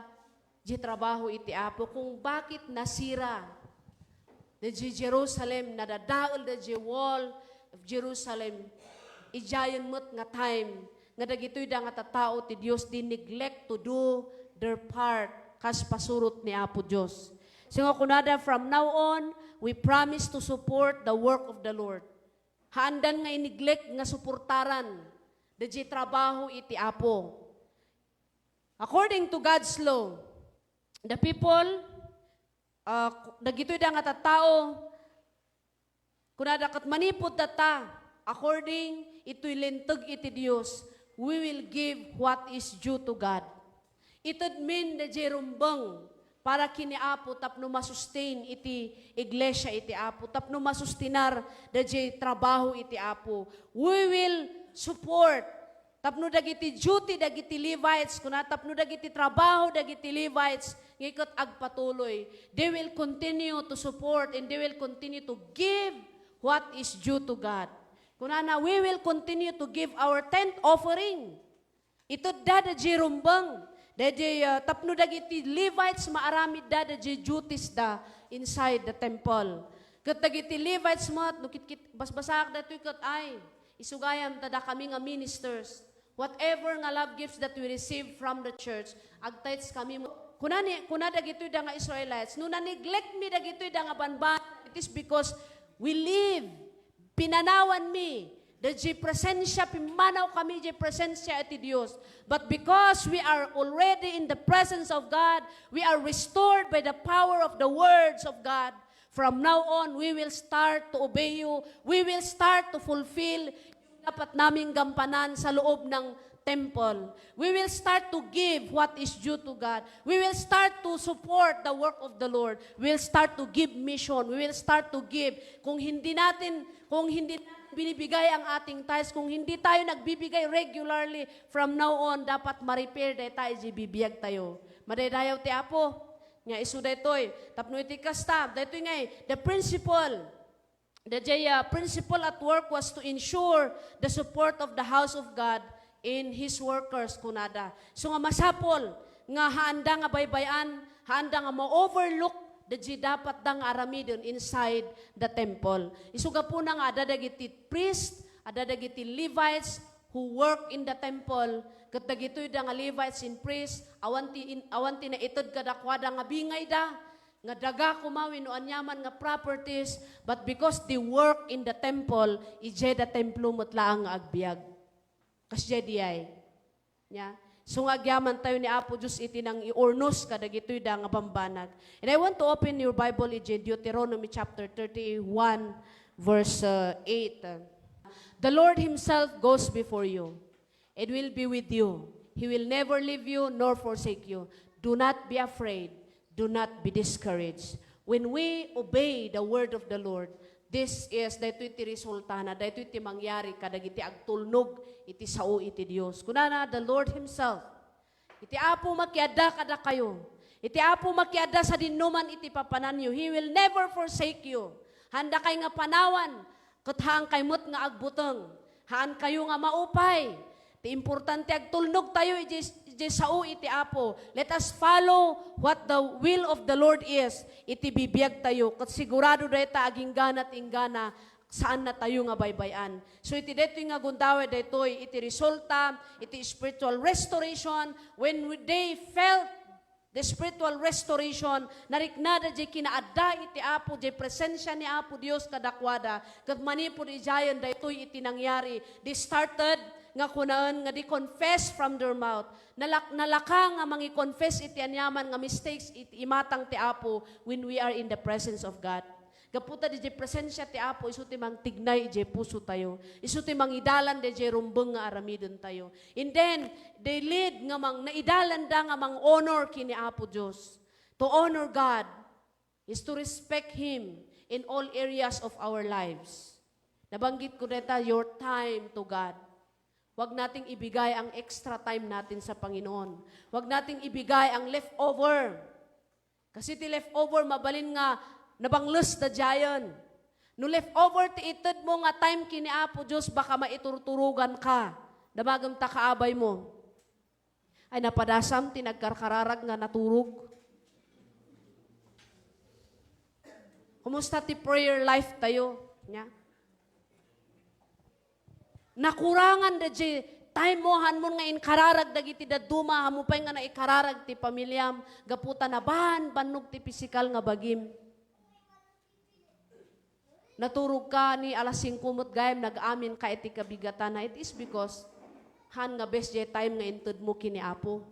di trabaho iti Apo, kung bakit nasira daydiay Jerusalem, nadadael daydiay wall of Jerusalem, idiayen met nga time nga dagitoy da nga tattao ti Dios, they neglect to do their part kas pasurot ni Apo Dios. So nga kunada, "From now on, we promise to support the work of the Lord." Haandan nga i-neglect nga suportaran daydiay trabaho iti Apo. According to God's law, the people, ah, dagitoy da nga tattao, kunada ket manipud tatta, according iti linteg iti Dios, we will give what is due to God. Itedmin daydiay rumbeng para ken ni Apo tapno masustain iti iglesia iti Apo, tapno masustinar daydiay trabaho iti Apo. We will support Tapno dagiti duty dagiti Levites, kuna, tapno dagiti trabaho dagiti Levites, nga ket agpatuloy. They will continue to support and they will continue to give what is due to God. Kunana, "We will continue to give our tenth offering." Itedda da diay rumbeng, daydiay, ah, tapno dagiti Levites maaramidda da diay duties da inside the temple. Ket dagiti Levites met, no kitkit-, basbasaak daytoy ket, ay, isu gayam ta dakami nga ministers. Whatever nga love gifts that we receive from the church, agtithes kami. Kuna ni, kuna dagitoy da nga Israelites, "No na-neglect mi dagitoy da nga banban, it is because we live, pinanawan mi, da diay presensia, pimmanaw kami diay presensia iti Dios. But because we are already in the presence of God, we are restored by the power of the words of God. From now on, we will start to obey you. We will start to fulfill yung dapat naming gampanan sa loob ng temple. We will start to give what is due to God. We will start to support the work of the Lord. We will start to give mission. We will start to give." Kung hindi natin, kung hindi natin binibigay ang ating tithes, kung hindi tayo nagbibigay regularly, from now on, dapat ma-repair dayta iti bibiyag tayo. Madaydayaw ti Apo. Nga isu daytoy. Tapno iti kasta, daytoy ngay, the principle. The, the, uh, principle at work was to ensure the support of the house of God in his workers, kunada. So nga masapol nga haanda nga baybay-an, haanda nga ma-overlook the, the dapat da nga aramiden inside the temple. Isu gapuna nga adda dagiti priest, adda dagiti Levites who work in the temple, ket dagitoy da nga Levites and priests, awan ti in, awan ti naited kadakuada nga bingayda, nga daga koma wenno aniaman nga properties, but because they work in the temple, idiay da templo met laeng nga agbiag. Kasdiay diay. Nya? So nga agyaman tayo ni Apo Dios iti nang-iurnos kadagitoy da nga bambanag. And I want to open your Bible in Deuteronomy chapter thirty-one, verse, uh, eight. "The Lord himself goes before you and will be with you. He will never leave you nor forsake you. Do not be afraid. Do not be discouraged." When we obey the word of the Lord, this is, daytoy ti resultana, daytoy ti mangyari kadagiti agtulnog iti sao iti Dios. Kunana, "The Lord himself." Iti Apo makiadda kadakayo. Iti Apo makiadda sadinoman iti papananyo. He will never forsake you. Haandakay nga panawan, ket haankay met nga agbuteng. Haankayo nga maupay. Ti importante, agtulnog tayo iti, iti sao iti Apo. Let us follow what the will of the Lord is. Iti bibiyag tayo. Ket sigurado dayta aginggana ti inggana, saanna tayo nga baybay-an. So, iti daytoy nga gundaway daytoy, iti resulta, iti spiritual restoration, when they felt the spiritual restoration, nariknada diay kinaadda iti Apo, diay presensia ni Apo Dios kadakuada, ket manipud idiayen daytoy iti nangyari, they started nga kunaen nga they confess from their mouth. Nalak-, nalaka nga mangi-confess iti aniaman nga mistakes iti imatang ti Apo when we are in the presence of God. Gapu ta diay presensia ti Apo, isu ti mangtignay idiay puso tayo. Isu ti mangidalan diay rumbeng nga aramiden tayo. And then, they lead nga mang, naidalan da nga mang-honor kini Apo Dios. To honor God is to respect Him in all areas of our lives. Nabanggit ko deta, your time to God. Huwag nating ibigay ang extra time natin sa Panginoon. Huwag nating ibigay ang leftover. Kasi ti leftover, mabalin nga nabangles da diayen. No leftover ti ited mo nga time kini Apo Dios, baka maiturturogan ka. Damagem ta kaabay mo. Ay, napadasam ti nagkarkararag nga naturog. Kumusta ti prayer life tayo? Nya? Nakurangan da diay time mo, haan mo nga inkararag dagiti dadduma, haan mo pay nga naikararag ti pamiliam, gapu ta nabanbannog ti pisikal nga bagim. Naturog ka ni alas singko met gayam, nag-amin ka iti kabigatana. It is because haan nga best diay time nga inted mo kini Apo.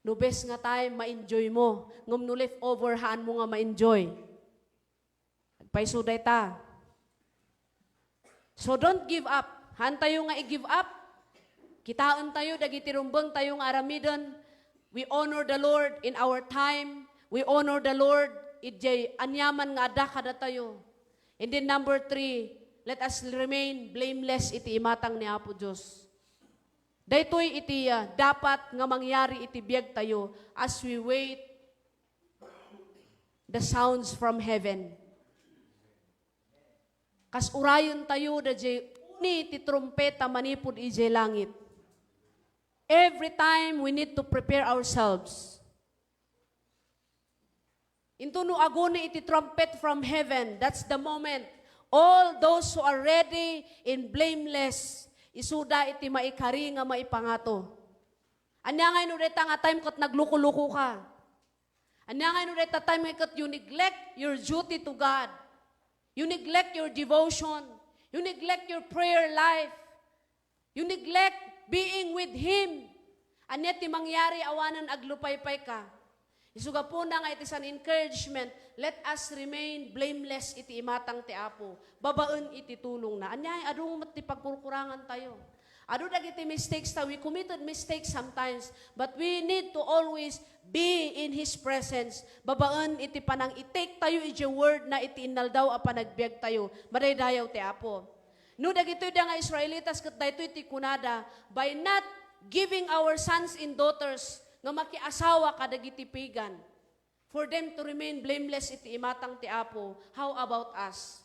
No best nga time, ma-enjoy mo. Ngem no leftover, haan mo nga ma-enjoy. Agpayso dayta. So don't give up. Haan tayo nga i-give up. Kitaen tayo dagiti rumbeng tayo nga aramiden. We honor the Lord in our time. We honor the Lord idiay aniaman nga adda kadatayo. And then number three, let us remain blameless iti imatang ni Apo Dios. Daytoy iti, ah, dapat nga mangyari iti biagtayo as we wait the sounds from heaven. Kas urayentayo daydiay uni ti trumpeta manipud idiay langit. Every time we need to prepare ourselves. Into no aguni iti trumpet from heaven, that's the moment all those who are ready and blameless, isuda iti maikari nga maipangato. Ania ngay no dayta nga time ket nagluko-luko ka? Ania ngay no dayta time nga ket you neglect your duty to God? You neglect your devotion. You neglect your prayer life. You neglect being with Him. Ania ti mangyari awanen aglupaypay ka? Isu gapuna nga it is an encouragement, let us remain blameless iti imatang ti Apo, babaen iti tulongna. Ania, adu met ti pagkurkurangan tayo. Adu dagiti mistakes ta, we committed mistakes sometimes, but we need to always be in His presence. Babaen iti panang-i-take tayo iti word na iti innaldaw a panagbiag tayo. Madaydayaw ti Apo. No dagitoy da nga Israelitas ket daytoy ti kunada, by not giving our sons and daughters nga makiasawa kadagiti pagan, for them to remain blameless iti imatang ti Apo, how about us?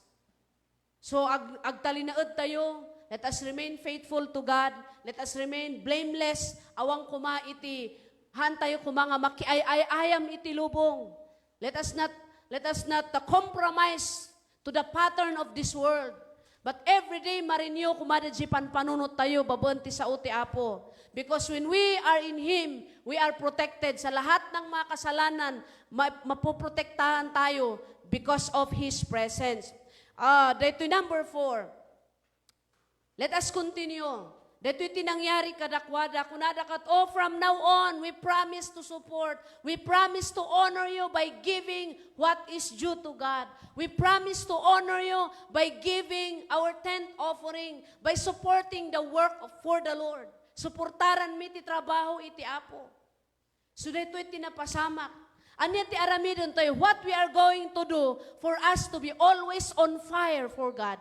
So, ag-, agtalinaed tayo, let us remain faithful to God, let us remain blameless, awan koma iti, haan tayo koma nga makiay-ay-ayam iti lubong. Let us not, let us not, uh, compromise to the pattern of this world. But every day, ma-renew koma daydiay panpanunot tayo, babaen ti sao ti Apo. Because when we are in Him, we are protected sa lahat ng mga kasalanan, ma-, mapoprotektahan tayo because of His presence. Ah, daytoy number four. Let us continue. Daytoy ti nangyari kadakuada, kunada ket, "Oh, from now on, we promise to support, we promise to honor you by giving what is due to God. We promise to honor you by giving our tenth offering, by supporting the work of, for the Lord." Suportaranmi ti trabaho iti Apo. So, daytoy ti napasamak. Ania ti aramiden tayo? What we are going to do for us to be always on fire for God?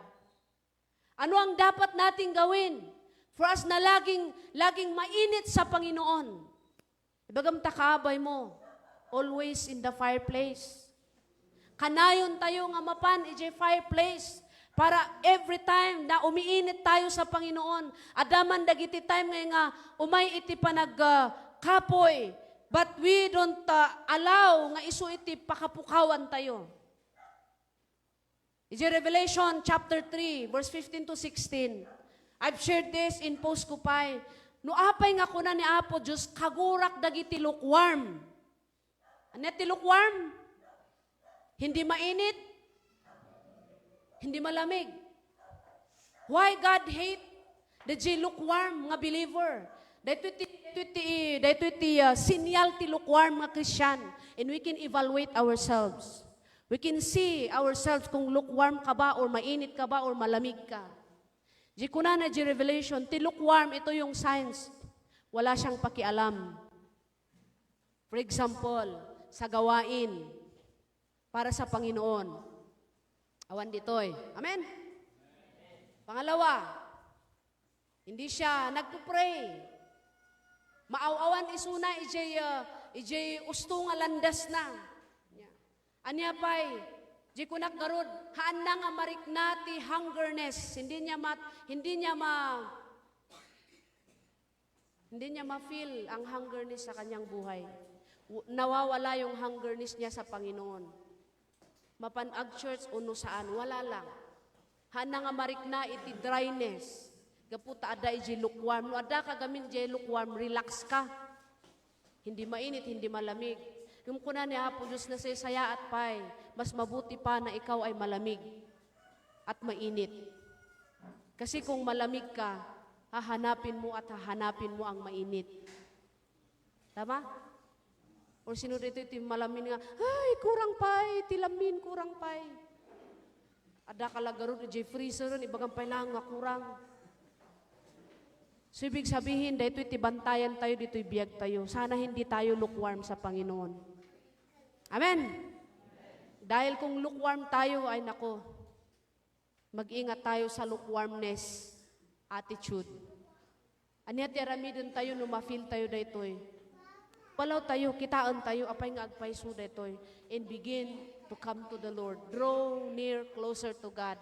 Ano ang dapat nating gawin for us na laging, laging mainit sa Panginoon? Ibagam ta kaabay mo, always in the fireplace. Kanayon tayo nga mapan idiay fireplace para every time na umiinit tayo sa Panginoon, adda man dagiti time nga, nga umay iti panag, ah, kapoy, but we don't, ah, allow nga isu iti pakapukawan tayo. Idiay Revelation chapter three, verse fifteen to sixteen. I've shared this in post ko pay. No apay nga kuna ni Apo Dios, "Kagurak dagiti lukewarm." Ania ti lukewarm? Hindi mainit, hindi malamig. Why God hate the lukewarm nga believer? Daytoy ti, daytoy ti, daytoy ti, ah, sinyal ti lukewarm nga Christian. And we can evaluate ourselves. We can see ourselves kung lukewarm ka ba or mainit ka ba or malamig ka. Di kunana di Revelation, ti lukewarm, ito yung signs. Wala siyang pakialam. For example, sa gawain para sa Panginoon. Awan ditoy. Amen? Pangalawa, hindi siya nagpo-pray. Maaw-awan isuna ijay, ah, ijay usto nga landas na. Ania pay, di kunak garud, haanna nga marikna ti hungerness. Hindi niya mat-, hindi niya ma-, hindi niya ma-feel ang hungerness sa kanyang buhay. W-, nawawala yung hungerness niya sa Panginoon. Mapan ag-church o no saan, wala lang. Haanna nga marikna iti dryness. Gapu ta adda ijay lukewarm. No adda ka gamin ijay lukewarm, relax ka. Hindi mainit, hindi malamig. Ngem kuna ni Apo Dios, "Nasaysayaat pay, mas mabuti pa na ikaw ay malamig at mainit." Kasi kung malamig ka, hahanapin mo at hahanapin mo ang mainit. Tama? Or sino dito iti malamin nga, "Ay, kurang pay, ti lamin, kurang pay." Adda ka la garud ijay freezer, ibagam pay lang nga kurang. So, ibig sabihin, daytoy ti bantayan tayo, ditoy biag tayo. Sana hindi tayo lukewarm sa Panginoon. Amen? Dahil kung lukewarm tayo, ay nako, mag-ingat tayo sa lukewarmness attitude. Ania ti aramidentayo no ma-feel tayo daytoy? Palaw tayo, kitaen tayo, apay nga agpayso daytoy, and begin to come to the Lord. Draw near closer to God.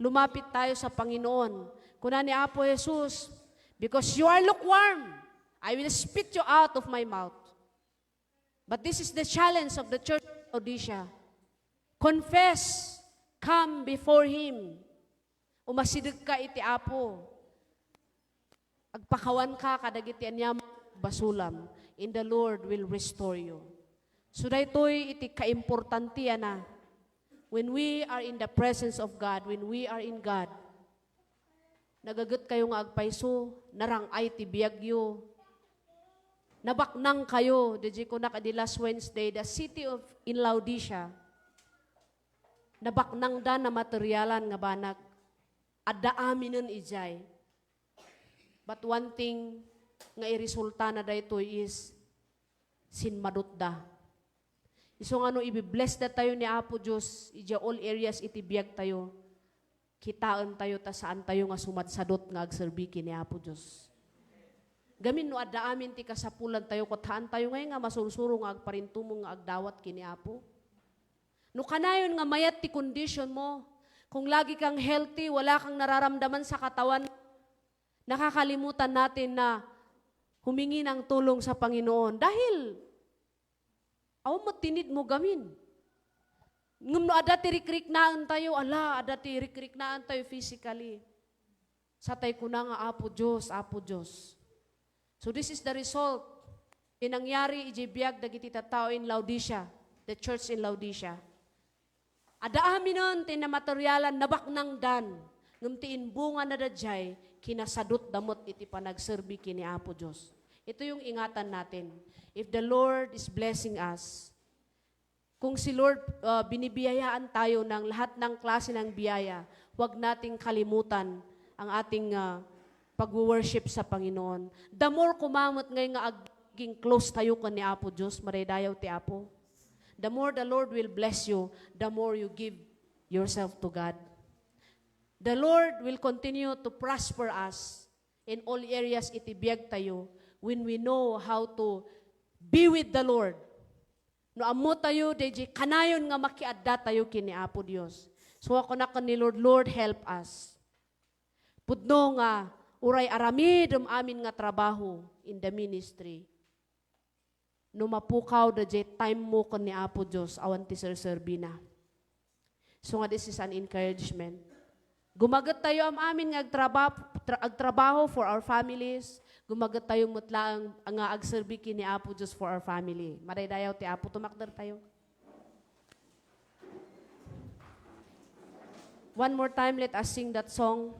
Lumapit tayo sa Panginoon. Kuna ni Apo Jesus, "Because you are lukewarm, I will spit you out of my mouth." But this is the challenge of the church of Laodicea. Confess, come before Him. Umasidegka iti Apo. Agpakawanka kadagiti aniaman basolam, and the Lord will restore you. So daytoy iti kaimportantiana. When we are in the presence of God, when we are in God, nagaget kayo nga agpayso, narang-ay ti biagyo, nabaknang kayo, daydi kunak idi last Wednesday, the city of, in Laodicea, nabaknangda, namaterialan nga banag. Adda aminen idiay. But one thing nga iresultana daytoy is sinmadutda. Isu nga no ibiblessda tayo ni Apo Dios idiay all areas iti biag tayo, kitaen tayo ta saan tayo nga sumadsadut nga agserbi ken ni Apo Dios. Gamin no adda amin ti kasapulan tayo, ket haan tayo ngay nga masursuro nga agparintumong nga agdawat ken ni Apo. No kanayon nga mayat ti condition mo, kung lagi kang healthy, wala kang nararamdaman sa katawan, nakakalimutan natin na humingi ng tulong sa Panginoon. Dahil, awan met ti need mo gamin. Ngem no adda ti rikriknaen tayo, ala, adda ti rikriknaen tayo physically. Satay kuna nga, "Apo Dios, Apo Dios." So this is the result ti nangyari idiay biag dagiti tattao in Laodicea, the church in Laodicea. Adda aminen ti namaterialan, nabaknangdan, ngem ti imbungana daydiay, kinasadutda met iti panagserbi ken ni Apo Dios. Ito yung ingatan natin. If the Lord is blessing us, kung si Lord, ah, binibiyayaan tayo ng lahat ng klase ng biyaya, huwag nating kalimutan ang ating, ah, pagwo-worship sa Panginoon. The more kumamat ngay nga aging close tayo ken ni Apo Dios, madaydayaw ti Apo. The more the Lord will bless you, the more you give yourself to God. The Lord will continue to prosper us in all areas iti biag tayo when we know how to be with the Lord. No ammo tayo, daydiay kanayon nga makiadda tayo ken ni Apo Dios. So, ako na ken ni Lord, "Lord, help us." Pudno nga, uray aramidem amin nga trabaho in the ministry, no mapukaw daydiay time mo ken ni Apo Dios, awan ti serserbina. So nga, this is an encouragement. Gumaget tayo am-amin nga agtraba-, tra-, agtrabaho for our families. Gumaget tayo met laeng nga agserbi ken ni Apo Dios for our family. Madaydayaw ti Apo, tumakder tayo. One more time, let us sing that song.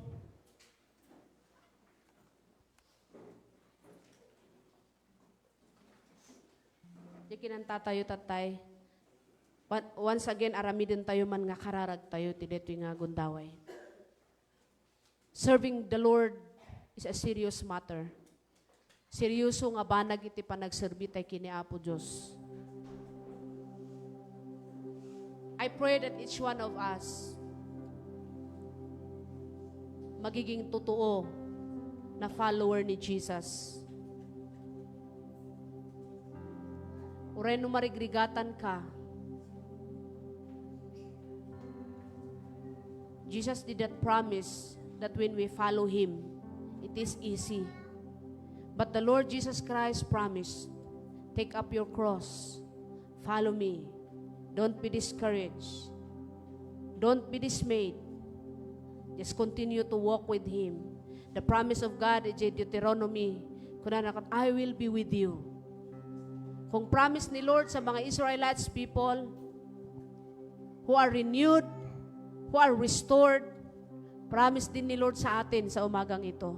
Di kinanta tayo, tatay. Wa-, once again, aramiden tayo man nga kararag tayo ti daytoy nga gundaway. Serving the Lord is a serious matter. Seryoso nga banag iti panagserbi tay ken ni Apo Dios. I pray that each one of us magiging totoo na follower ni Jesus. Uray no marigrigatan ka, Jesus did not promise that when we follow Him, it is easy. But the Lord Jesus Christ promised, "Take up your cross, follow me. Don't be discouraged. Don't be dismayed. Just continue to walk with Him." The promise of God, idiay Deuteronomy, kunana ket, "I will be with you." Kung promise ni Lord sa mga Israelites people, who are renewed, who are restored. Promise din ni Lord sa atin sa umagang ito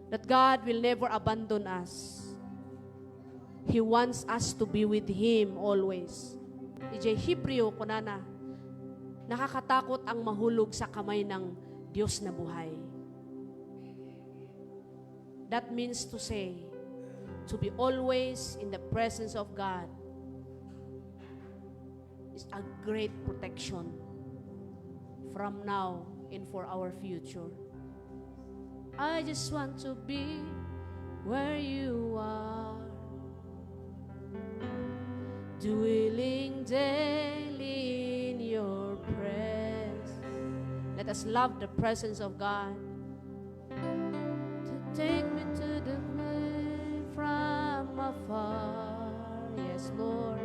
that God will never abandon us. He wants us to be with Him always. Idiay Hebreo, kunana, "Nakakatakot ang mahulog sa kamay ng Diyos na buhay." That means to say, to be always in the presence of God is a great protection from now and for our future. I just want to be where you are, dwelling daily in your presence. Let us love the presence of God. To take me to the place from afar. Yes, Lord.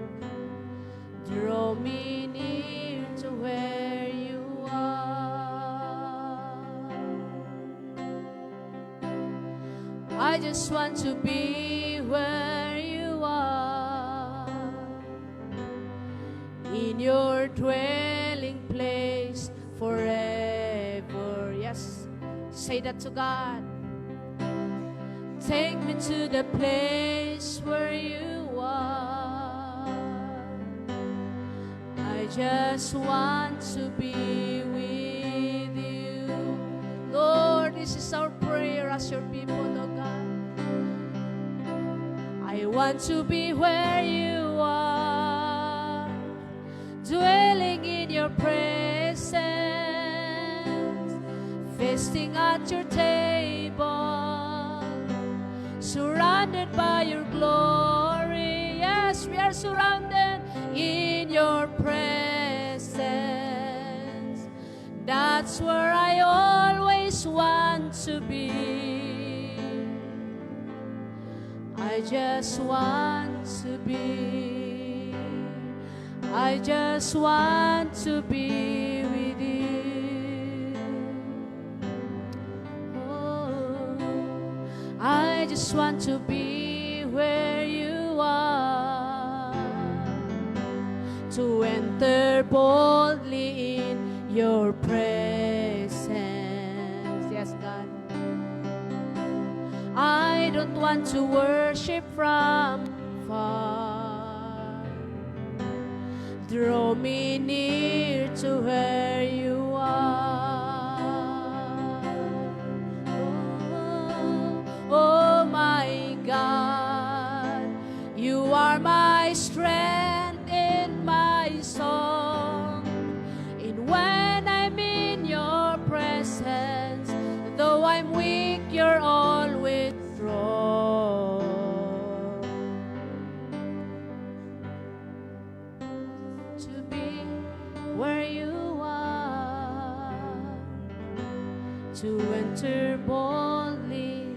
Draw me near to where you are. I just want to be where you are, in your dwelling place forever. Yes, say that to God. Take me to the place where you are. I just want to be with you. Lord, this is our prayer as your people, oh God. I want to be where you are, dwelling in your presence, feasting at your table, surrounded by your glory. Yes, we are surrounded in your presence. That's where I always want to be. I just want to be. I just want to be with you. Oh, I just want to be where you are, to enter boldly in your presence. Yes, God. I don't want to worship from far. Draw me near to where you are. Oh, oh my God, you are my strength and my song. And when I'm in your presence, though I'm weak, you're always strong. To be where you are, to enter boldly.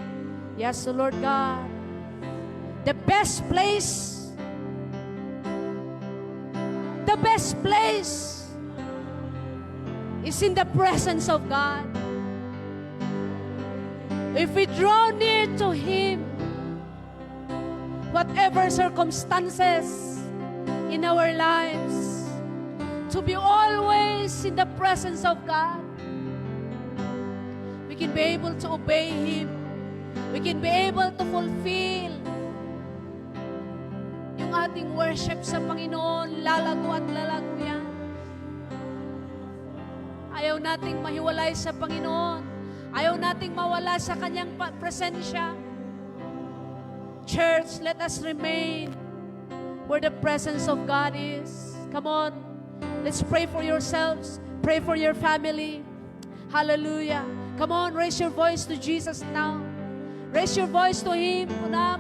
Yes, Lord God. The best place, the best place is in the presence of God. If we draw near to Him, whatever circumstances in our lives, to be always in the presence of God, we can be able to obey Him. We can be able to fulfill yung ating worship sa Panginoon. Lalago at lalago yan. Ayaw nating mahiwalay sa Panginoon. Ayaw nating mawala sa Kanyang pa-, presensya. Church, let us remain where the presence of God is. Come on. Let's pray for yourselves. Pray for your family. Hallelujah. Come on, raise your voice to Jesus now. Raise your voice to Him. Kuna,